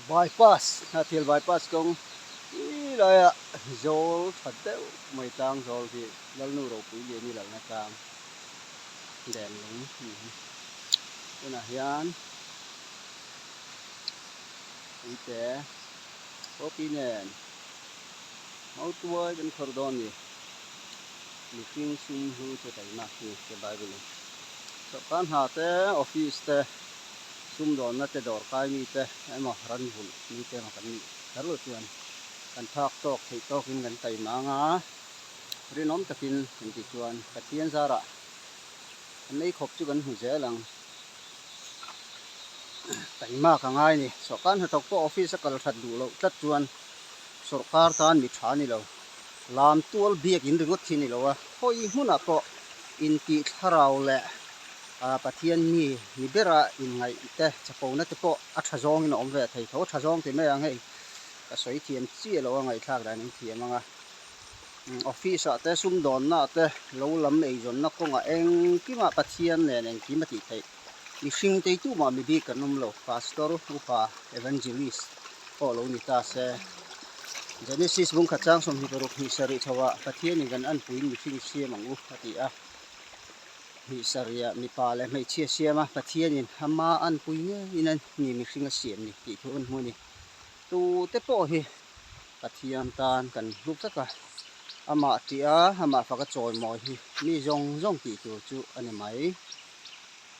Bypass Hnahthial bypass kawng khi laia zawl tha deuh mai tlang zawl hi Lalnu ropui lian i lalna tlang Denlung tih hi tunah hian uite khawpi nen mautuai kan khawrh dawn a ni mihring sum hlu chu taimak hi he bible in sawrkar hna te office te sumdawnna te dawr kai mi te emaw ran vulh mi te emaw kan nih kher lo chuan kan phak tawk theih tawkin kan taima anga rinawm takin kan tih chuan Pathian zarah kan ei khawp chu kan hmu zel ang. Taima ka ngai a ni. Sawrkar hnathawk pawh office a kal that duh loh tlat chuan sawrkar tan mi tha a ni lo. Lam tual biak in ringawt hi a ni lo a, khawi hmunah pawh intih thlarau leh Pathian mi ni bera inngaih te chapona te pawh a tha zawngin a awm ve thei tho. Tha zawng ti mai ang hei ka sawi thiam chiah lo a ngaihthlak dan in thiam ang a. Office ah te sumdawnna ah te lo lam eizawnna kawngah engkimah Pathian nen engkim a tih theih. Mihring tei tumah mi bik kan awm lo, Pastor, Upa, Evangelist pawh lo ni ta se. Genesis bungkhat chang 26 hnih sarih chhoah Pathianin kan anpuiin mihring siam ang u a ti a. Hnih sarihah mipa leh hmeichhia siam a, Pathianin ama anpui ngeiin a ni mihring a siam ni tih thu an hmu a ni. Tute pawh hi Pathian tan kan hlu vek a, amah tih a, amah faka chawimawi hi mi zawng zawng tih tur chu a ni mai.